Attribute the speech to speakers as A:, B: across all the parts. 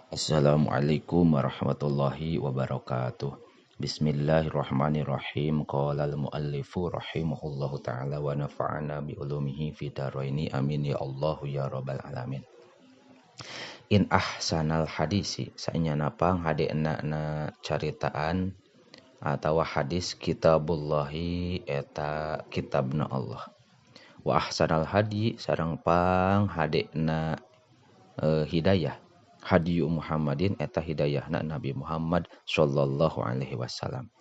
A: Assalamualaikum warahmatullahi wabarakatuh. Bismillahirrahmanirrahim. Qala al-muallifu rahimahullahu ta'ala wa nafa'ana bi ulumihi fi daraini amin ya Allahu ya rabbal alamin. In ahsanal hadisi, saenyana pang hadena na caritaan atawa hadis kitabullahi eta kitabna Allah. Wa ahsanal hadi sareng pang hadena hidayah hadiyu Muhammadin eta hidayahna Nabi Muhammad sallallahu alaihi wasallam.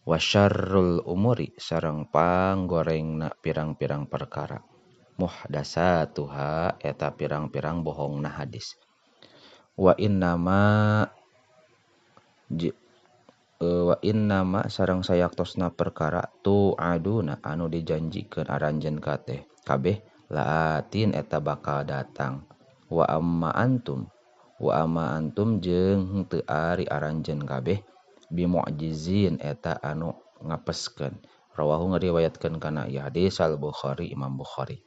A: Wa syarrul umuri sareng panggorengna pirang-pirang perkara muhdasatuha eta pirang-pirang bohongna hadis. Wa innama sareng sayaktosna perkara tu'aduna anu dijanjikeun aranjeun kateh kabeh laatin eta bakal datang. Wa amma antum jeung henteu ari aranjeun kabeh bimu'jizin eta anu ngapeskeun. Rawahu ngariwayatkeun kana ieu hadis Al Bukhari Imam Bukhari.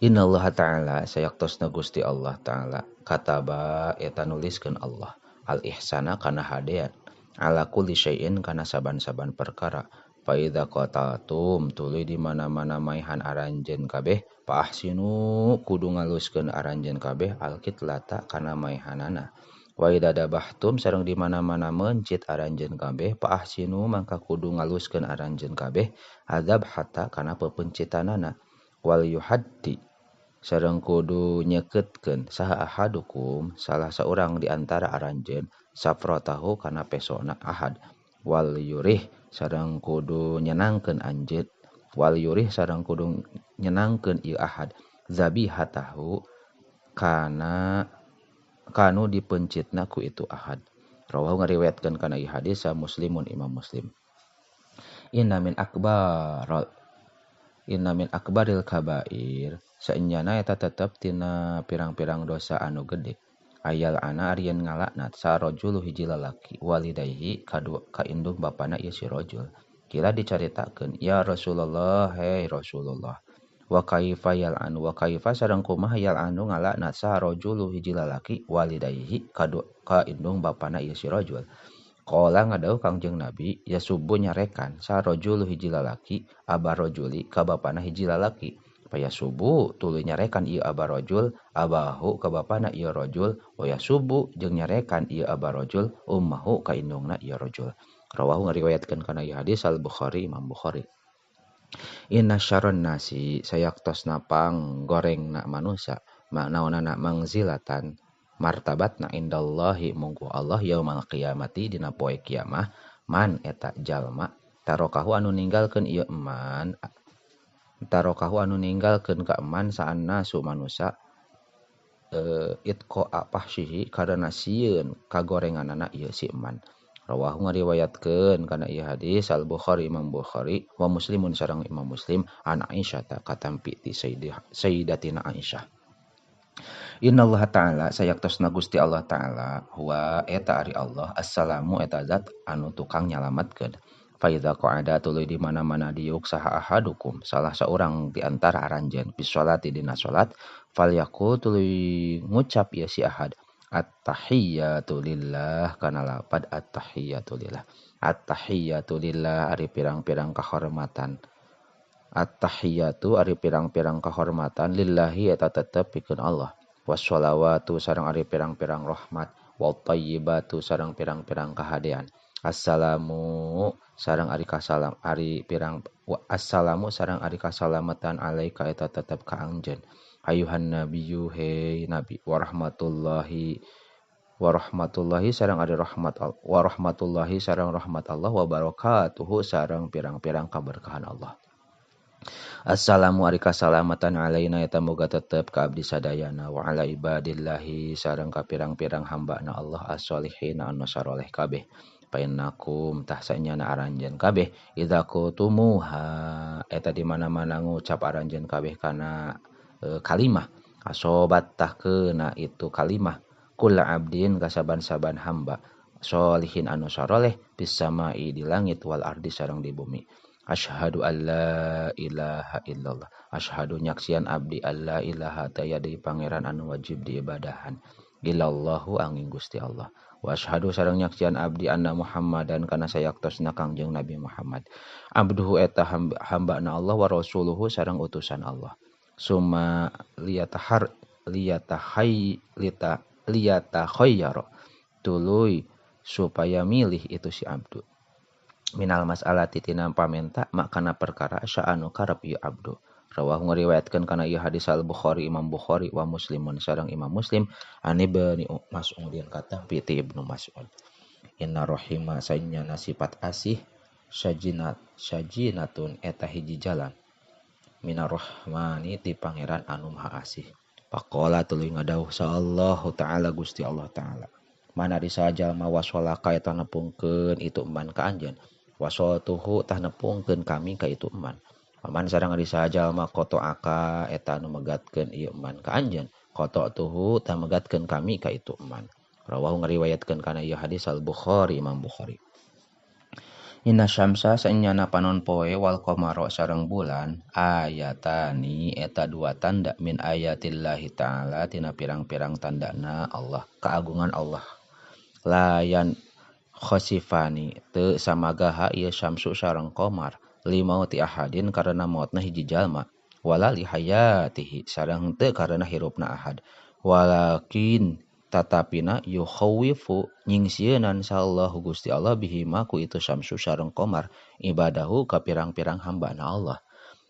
A: Innallaha ta'ala sayaktosna Gusti Allah ta'ala kataba eta nuliskeun Allah al ihsana kana hadean ala kulli syai'in kana saban-saban perkara. Fa idza qatatum tuluy di mana-mana maihan aranjeun kabeh fa ahsinu kudu ngaluskeun aranjeun kabeh alkitlata kana maihanana. Wa idza dabahtum sareng di mana-mana mencit aranjeun kabeh fa ahsinu mangka kudu ngaluskeun aranjeun kabeh azab hatta kana pepencitanana. Wal yuhaddi sareng kudu nyeketkeun saha ahadukum salah saurang di antara aranjeun safratahu kana pesona ahad. Wal yurih sareng kudu nyenangkeun anjeun wal yurih sareng kudu nyenangkeun ieu ahad zabihatahu kana kanu dipencitna ku itu ahad. Rawahu ngariwayatkeun kana ieu hadis Muslimun Imam Muslim. Inna min akbaril kabair saenyana eta tetep tina pirang-pirang dosa anu gede. Ayal ana arieun ngalaknat sarojul hiji lalaki walidayhi kadua ka indung bapana ieu si rojul. Kila dicaritakeun ya Rasulullah, hei Rasulullah, wa kaifa yal'anu wa kaifa sareng kumaha yal'anu ngalaknat sarojul hiji lalaki walidayhi kadua ka indung bapana ieu si rojul. Qala ngadauh Kangjeng Nabi ya subuh nyarekan sarojul hiji lalaki abarojuli ka bapana hiji lalaki. Paya subuh tuluy nyarekan ieu abarojul abahu ka bapana ieu rojul wa ya subuh jeung nyarekan ieu abarojul ummahu ka indungna ieu rojul. Rawahu ngariwayatkeun kana ieu hadis Al Bukhari Imam Bukhari. Inna syarran nasi sayaktosna panggorengna manusia maknaonana mangzilatan martabatna indallahi munggu Allah yaumal qiyamati dina poe kiamah man eta jalma tarokahu anu ninggalkeun ieu eman tarokahu anu ninggalkeun ka eman saanna su manusa itqa'a fahsyihi karena sieun kagorenganana ieu si eman. Rawahu ngariwayatkeun kana ieu hadis Al Bukhari Imam Bukhari wa Muslimun sareng Imam Muslim an Aisyah ta katampi ti Sayyidatina Aisyah. Innallaha ta'ala sayaktosna Gusti Allah ta'ala huwa eta ari Allah assalamu eta zat anu tukang nyalametkeun. Fa idza qa'ada tuluy di mana-mana diuk saha ahadukum salah saurang di antara aranjeun fi sholati dina salat falyaqul tuluy ngucap ieu si ahad at-tahiyyatu lillah kana lapad at-tahiyyatu lillah. At-tahiyyatu lillah ari pirang-pirang kahormatan. At-tahiyyatu ari pirang-pirang kahormatan lillahi eta tetep pikeun Allah. Wassalawatu sareng ari pirang-pirang rahmat wa thayyibatu sareng pirang-pirang kahadean. Assalamu sareng ari kasalam ari pirang assalamu sareng ari kasalamatan alaika eta tetep ka anjeun. Ayuhan nabiyyu hei nabi warahmatullahi warahmatullahi sareng ari rahmat warahmatullahi sareng rahmat Allah wa barakatuhu sareng pirang-pirang kaberkahan Allah. Assalamu ari kasalamatan alaina eta moga tetep ka abdi sadayana wa ala ibadillahi sareng ka pirang-pirang hambana Allah as-solihin anu saroleh kabeh. Painakum tah sanyana aranjeun kabeh idza qutumuha eta di mana-mana ngucap aranjeun kabeh kana kalimah asobat tah keuna itu kalimah kul abdin kasaban-saban hamba solihin anu saroleh bisamai di langit wal ardi sareng di bumi. Asyhadu alla ilaha illallah. Asyhadu nyaksian abdi alla ilaha taya deui pangeran anu wajib diibadahan. Illallahu angin Gusti Allah. Wa asyhadu sareng nyaksian abdi anna Muhammadan kana sayaktosna Kangjeng Nabi Muhammad. Abduhu eta hambana Allah wa rasuluhu sareng utusan Allah. Summa liyatahar liyatahay lita liyatakhayyara tuluy supaya milih itu si abdu. Minal mas'alati tina pamenta makana perkara sya'anu karep ieu abdu. Rawahu ngariwayatkeun kana ieu hadis Al-Bukhari Imam Bukhari wa Muslimun sareng Imam Muslim an Ibnu Mas'udin katampi ti Ibnu Mas'ud. Inna rahima sanyana sifat asih sajinat sajinatun eta hiji jalan minar rahmani ti pangeran anu maha asih. Faqala tuluy ngadawuh sallallahu ta'ala Gusti Allah ta'ala. Mana ari sajalma wasolaka eta nepungkeun itu eman ka anjeun. Wasoltuhu tah nepungkeun kami ka itu eman. Paman sareng ari sajalma qata'aka eta anu megatkeun ieu eman ka anjeun. Qata'tuhu tah megatkeun kami ka itu eman. Rawahu ngariwayatkeun kana ieu hadis Al-Bukhari Imam Bukhari. Inna syamsa sanyana panon poe wal qamara sareng bulan ayatani eta dua tanda min ayatillahi ta'ala tina pirang-pirang tandana Allah keagungan Allah. Layan khosifani teu samagaha ieu syamsu sareng qamar limauti ahadin karena mautna hiji jalma wala li hayatihi sareng teu karena hirupna ahad walakin tatapina yukhawifu nyingsieunan sallahu Gusti Allah bihima ku itu syamsu sareng qamar ibadahu ka pirang-pirang hambana Allah.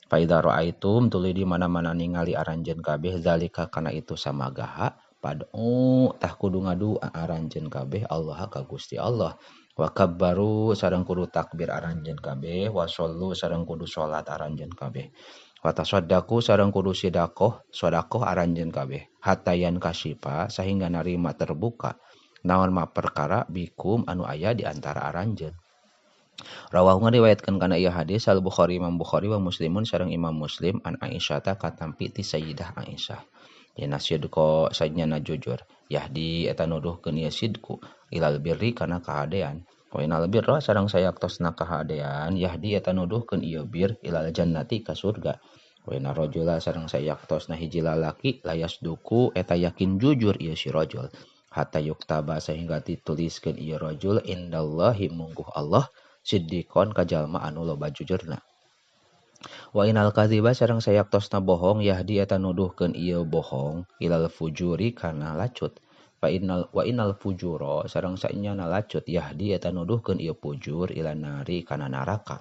A: Fa idza ra'aitum tuluy di mana-mana ningali aranjeun kabeh zalika kana itu samagaha pad'u tah kudu ngadua aranjeun kabeh Allah ka Gusti Allah. Wa kabbaru sareng kudu takbir aranjeun kabeh wa shollu sareng kudu salat aranjeun kabeh. Wa tasaddaqu sareng kudu sedekah sedekah aranjeun kabeh hatayan kasipa sehingga narima terbuka naon ma perkara bikum anu aya di antara aranjeun. Rawahu ngariwayatkeun kana ieu hadis Al Bukhari Imam Bukhari wa Muslimun sareng Imam Muslim an Aisyah ta katampi ti Sayyidah Aisyah. Yen sidqo sajnana jujur yahdi eta nuduhkeun ieu sidqu ilal birri kana kahadean. Wa inal birra sareng sayaktosna kahadean yahdi eta nuduhkeun ieu bir ilal jannati ka surga. Wa inna rajula sareng sayaktosna hiji lalaki layasduku eta yakin jujur ieu si rajul hatta yuktaba sehingga dituliskeun ieu rajul indallahi mungguh Allah siddiqon ka jalma anu loba jujurna. Wa inal kadziba sareng sayaktosna bohong yahdi eta nuduhkeun ieu bohong ilal fujuri kana lacut. Fa innal wa innal fujura sareng saenyana lacut yahdi eta nuduhkeun ieu fujur ila nari kana neraka.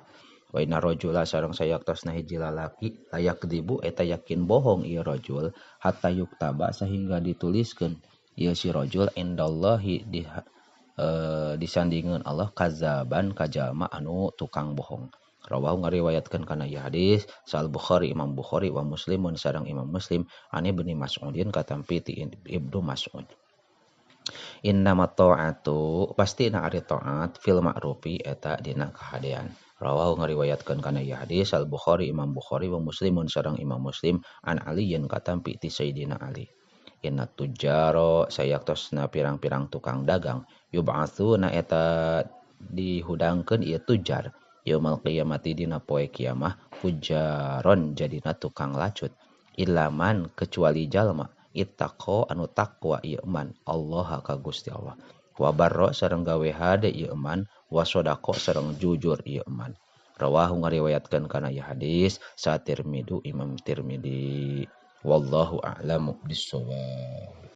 A: Wa inna rajula sareng sayaktosna hiji lalaki layak dibu eta yakin bohong ieu rajul hatta yuktaba sehingga dituliskeun ieu si rajul indallahi di disandingeun Allah kazaban ka jalma anu tukang bohong. Rawahu ngariwayatkeun kana ieu hadis Sal Bukhari Imam Bukhari wa Muslimun sareng Imam Muslim an Ibnu Mas'udin katampi ti Ibnu Mas'ud. Innama ta'atu pastina ari ta'at fil ma'rufi eta dina kahadean. Rawahu ngariwayatkeun kana ieu hadis Al Bukhari Imam Bukhari wa Muslimun sareng Imam Muslim an Aliyin katampi ti Sayyidina Ali. Inna tujaro sayaktosna pirang-pirang tukang dagang yub'atsuna eta dihudangkeun ieu tujar yaumal qiyamati dina poe kiamah fujaron jadina tukang lacut ilaman kecuali jalma ittaqo anu taqwa ieu man Allah ka Gusti Allah wa barra sareng gawe hade ieu man wa sadaqa sareng jujur ieu man. Rawahu ngariwayatkeun kana ieu hadis sa Tirmidzi Imam Tirmidzi. Wallahu a'lamu bissawab.